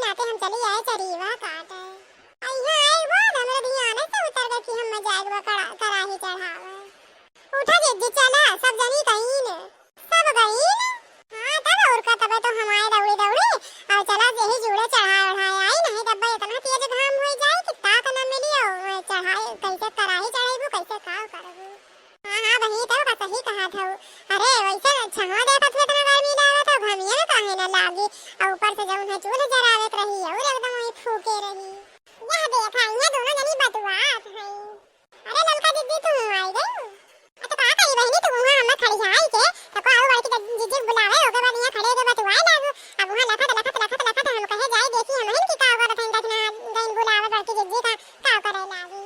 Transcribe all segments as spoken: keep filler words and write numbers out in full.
आते हम चली आए चरीवा काटे। आ इहाँ आए के बाद हमरे धियाने से उतर गए कि हम जाए के बा कड़ा-, कराही चढ़ावे। उठा जिज्जी, चला, सब जनी कहीं ने। सब गई ने? हाँ, तब और का, तबे तो हम आए दौड़ी दौड़ी। और चला, यही जूड़े चढ़ाए उढ़ाए आई, नहीं तब इतना तेज घाम हो जाए कि ताक न मिली और चढ़ाए कैसे कराही चढ़ेबू, कैसे का करबू। हाँ, हाँ बहिनी, तब का सही कहत हऊ। अरे, वैसे छाँव देखत हुए इतना गर्मी लागत हऊ, घमिया में काहे न लागी? और ऊपर से जौन है चूल्ह जरावत रही और एकदम वही फूके रही। यह देखा, ये दोनों जनी बतुआत हैं। अरे ललका जिज्जी, तू आई गई? आ तो का करी बहिनी, तू वहाँ हमें खड़ी है आई के, तो को आऊ बड़की जिज्जी बुलावे, ओके बाद यहाँ खड़े के बतुआए लागू। अब वहाँ लखत, लखत, लखत, लखत हम कहे जाई, देखी हमहिन की का करत हैं, दखना गइन बुलावे बड़की जिज्जी का, का करे लागी।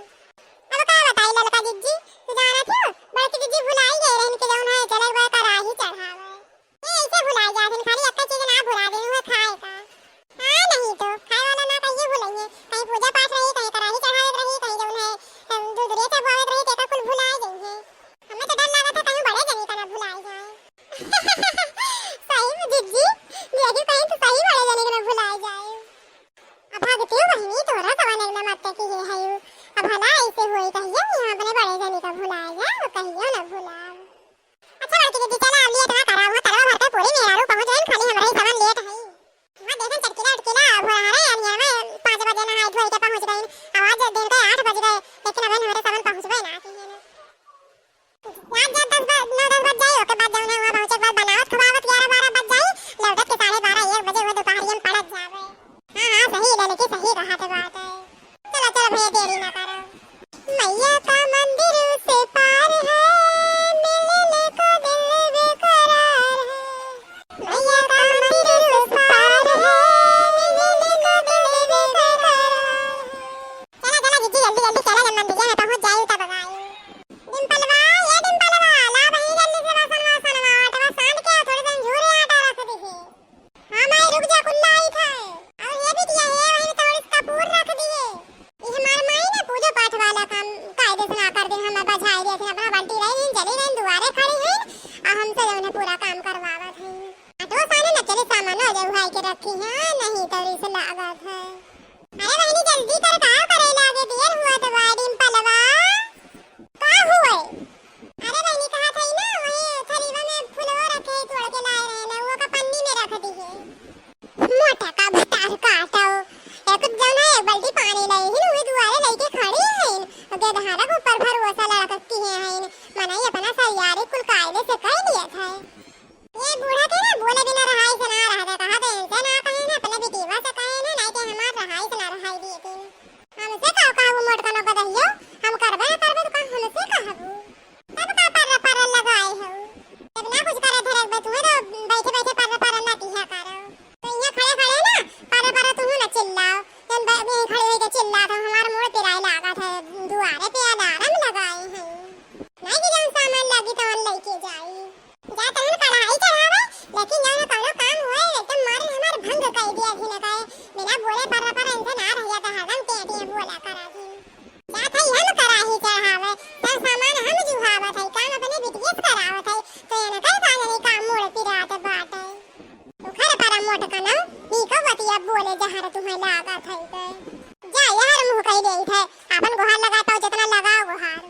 अब का बताई ललका जिज्जी, तू जाना थी, बड़की जिज्जी भुलाई गई रहन के जौन है, चले गए कराही चढ़ावे। ये ऐसे भुलाई जात हन, खाली एक्का चीज ना भुला देन, उहे खाए का। हाँ, नहीं तो, खाए वाला ना कहिए भुलइहे। कहीं पूजा पाठ रही, कहीं कराही चढ़ावे रही, कहीं जौन है, अम, दूध रेचा बोआवे रही, तेका कुल भुलाए गई है। हमें तो डर लागत है, कहीं बड़े जनी का ना भुलाए जाए। सही में जिज्जी, देखी कहीं तो सही बड़े जनी का ना भुलाए जाए। अब भागती हूँ बहिनी, तोरा सवन एकदम अत्ते की ये है यू। अब भला ऐसे हुई कहियो, यहाँ अपने बड़े जनी का भुलाए जाए, वो कहियो ना भुलाओ। अच्छा बड़की दीदी, चला अब लेट ना करा, वहाँ तरवा भर के पूरी मेहरारू पहुँच गइन, खाली हमरे ही सवन लेट है। वहाँ देखन चटकीला उटकीला अब हो रहा है, अनिया में पाँच बजे नहाए धोए के पहुँच गइन, आवाज दिन के आठ बज गए, लेकिन अबे हमरे सवन पहुँचबे ना किए ने। रात जब दस बज, नौ दस बज जाए, ओके बाद जौन है वहाँ पहुँचे के बाद बनावत खवावत ग्यारह बारह बज जाए, लौटत के साढ़े बारह एक बजे वो दोपहरिया में पड़त जावे। हाँ, हाँ, सही ललकी, सही कहत बाटे। चलो, चलो भैया, देरी ना करो। मैया का मंदिर उसे पार है, मिलने को दिल बेकरार है। मैया का मंदिर उसे पार है, मिलने को दिल बेकरार है। चला, चला जिज्जी, जल्दी, जल्दी चला, जब मंदिर में पहुँच जाई तब आई। डिम्पलवा, ये डिम्पलवा, ला बहिनी जल्दी से बासन वासन वा, आटवा सान के थोड़ी देर झूरे आटा रख दीही। हाँ माई, रुक जा, कुल्ला आई था। और ये भी दिया है, वहीं में थोड़ी सी कपूर रख दिए। ये हमार माई ना पूजा पाठ वाला काम कायदे से ना कर दे, हम बझाई देते हैं, अपना बंटी रही नहीं, चली रही, दुआरे खड़ी है, और हमसे जो उन्हें पूरा काम करवावत है। आ तो साने न चले सामान हो जाए, उहाई के रखी है, नहीं तो इसे लागत है। अरे बहिनी, जल्दी कर, का करे लागे, देर हुआ तो बा, डिम्पलवा। का हुए? अरे बहिनी, कहा था ना, वही थरीवा में फुलवा रखे, तोड़ के लाए रहे ना, वो का पन्नी में रख दी है। मोटा का भतार काटो, एक जौन है, एक बाल्टी पानी लाई ही, वही दुआरे लेके खड़ी है, गेदहारा के ऊपर भरोसा लड़कती है, है, मनाई अपना सरियारी कुल कायदे से कर लिया था। ये बूढ़ा के ना बोले बिना रहाई से ना रहत है, कहा तो इनसे ना कहे ना, अपने बिटिया से कहे ना, नहीं तो हमार रहाई से ना रहाई दिए थे। हमसे का कहबू मोटकनो गदहियो, हम करबे ना करबे तो का हमसे कहबू? तब का पर्र पर्र लगाए हो? जब ना कुछ करे धरे बे तुम्हें तो बैठे बैठे पर्र पर्र ना किया करो। तो यहाँ खड़े खड़े ना पर्र पर्र तुम ना चिल्लाओ, जब बै-, यहीं खड़े होके चिल्लात हो, हमार मूड़ पिराए लागत है, दुआरे पे अलार्म लगाए हैं। नहीं कि जौन सामान लगी तौन लेके जाई। जा तहन कढ़ाई चढ़ावे, लेकिन जौन कौनो काम होए, एकदम मारे हमार भंग कई दिया थी न कहे, बिना बोले पर्र पर्र इनसे ना रह जाता, हरदम टें टें बोला करा थी। जा थई हम कढ़ाई चढ़ावे, सब सामान हम जुहावत है, काम अपने बिटिया से करावत है, तो ये न कहे का जाने का मूड़ पिरात बाटे। उखर पर मोटकनो, नीको बतिया बोले जहर तुम्हें लागत है के। जा यार मुँह कई देत है, अपन गोहार लगा पाओ जितना लगाओ गोहार।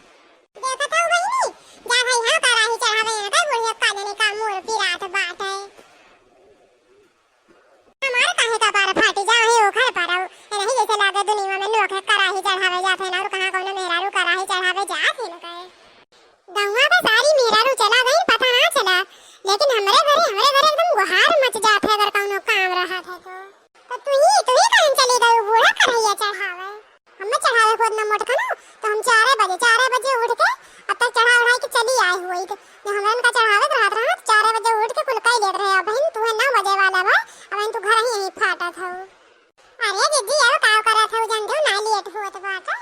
देखत हऊ बहिनी, जा भाई हाँ कराही चढ़ावे, इनकर बुढ़िया का जाने का मूड़ पिरात बाटे। हमार काहे कपार फाटी जा, वही ओखर परब। नहीं जैसे लागे दुनिया में नोखे कराही चढ़ावे जात है ना, और कहाँ कौनो मेहरारू कराही चढ़ावे जात है ना कहे। गौवा में सारी मेहरारू चला गई, पता ना चला, लेकिन हमरे घरे, हमरे घरे एकदम गुहार मच जात है अगर कौनो काम रहत है तो। तो तू ही, तू ही कहीं चली गई बूढ़ा करैया चढ़ावे? हमें चढ़ावे खुद न मोटकनो, तो हम चारे बजे, चारे बजे उठ के अब तक चढ़ा उढ़ाई के चली आए हुई। तो जो हमरन का चढ़ावे के रहत रहा, तो चारे बजे उठ के कुल कई लेत रहे। अब बहिन, तू है नौ बजे वाला बा, अब बहिन, तू घर ही यहीं फाटत हो। अरे दीदी, अब का करत हो, जन दू ना लेट होत बाटे।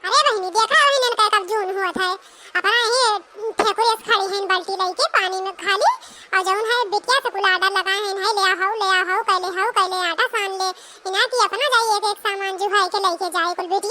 अरे बहिनी, देखा बहिन, इनका कब जून होत है, अपना यही ठेकुरे से खड़ी हैं, बाल्टी लेके पानी में खाली, और जौन है बिटिया से कुल आर्डर लगाए हैं, है ले आओ, ले आओ, कैले हो, कैले आटा सान ले, इना की अपना जाई एक एक सामान जुहाई के लेके जाए कुल बिटिया।